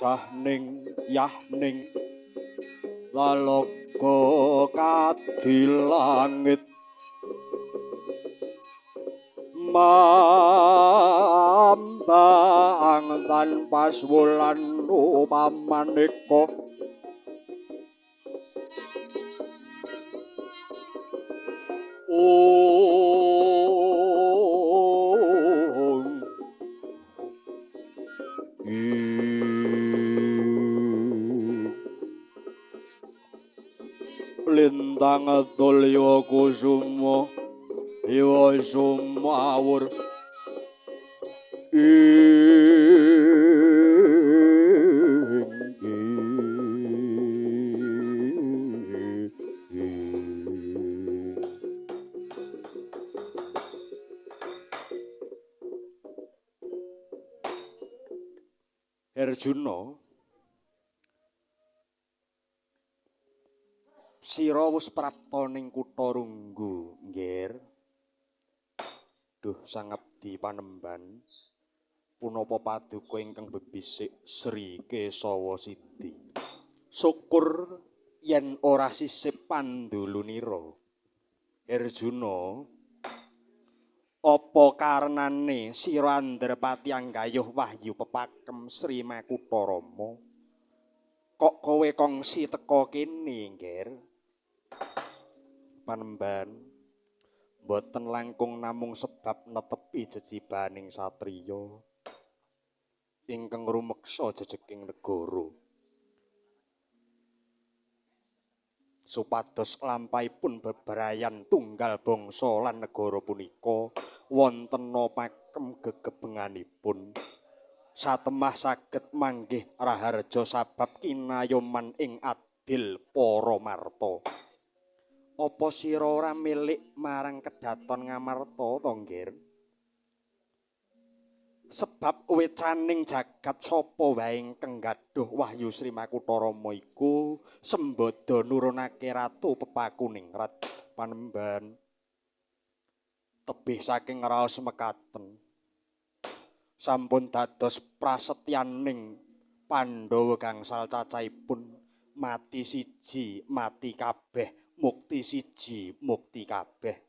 Jahning yahning laloka kadi langit mambang tanpa swulan upamaneka lintang tulya kusuma iwa sumawur Arjuna, sira wis prapta ning kutha Runggu, nggir. Duh sangabdi panemban, punapa paduka ingkang bebisik Sri Kesawa Sidi. Syukur yen ora sisip pandulunira. Arjuna, apa karenane sira andherpati anggayuh wahyu pepakem Sri Makutha Rama? Kok kowe kongsi teka kene, nggir? Panemban, mboten langkung namung sebab netepi jejibaning satriya ingkang rumeksa jejeking negara. Supados lampahipun bebrayan tunggal bangsa lan negara punika wontena pakem gegebenganipun. Satemah saged manggih raharja sabab kinayoman ing adil para marta. Apa sira ora milik marang kedaton Ngamarta to, nggir? Sebab wecaning jagat sapa wae ingkang gaduh wahyu Sri Makutha Rama iku sembada nurunake ratu pepakuningrat. Panemban, tebih saking raos mekaten sampun dados prasetyaning Pandhawa gangsal cacahipun mati siji mati kabeh, mukti siji mukti kabeh.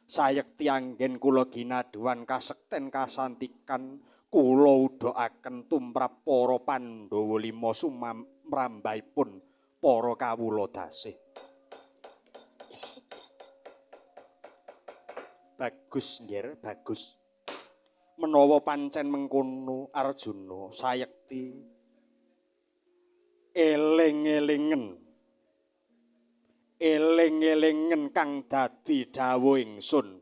Sayekti anggen kula ginadhuan kasekten kasantikan kula udhakaken tumrap para Pandhawa lima sumrambahipun para kawula dasih. Bagus nggir, bagus. Menawa pancen mengkono Arjuna, sayekti eling-elingen. Eling-elingen kang dadi dawuh ingsun.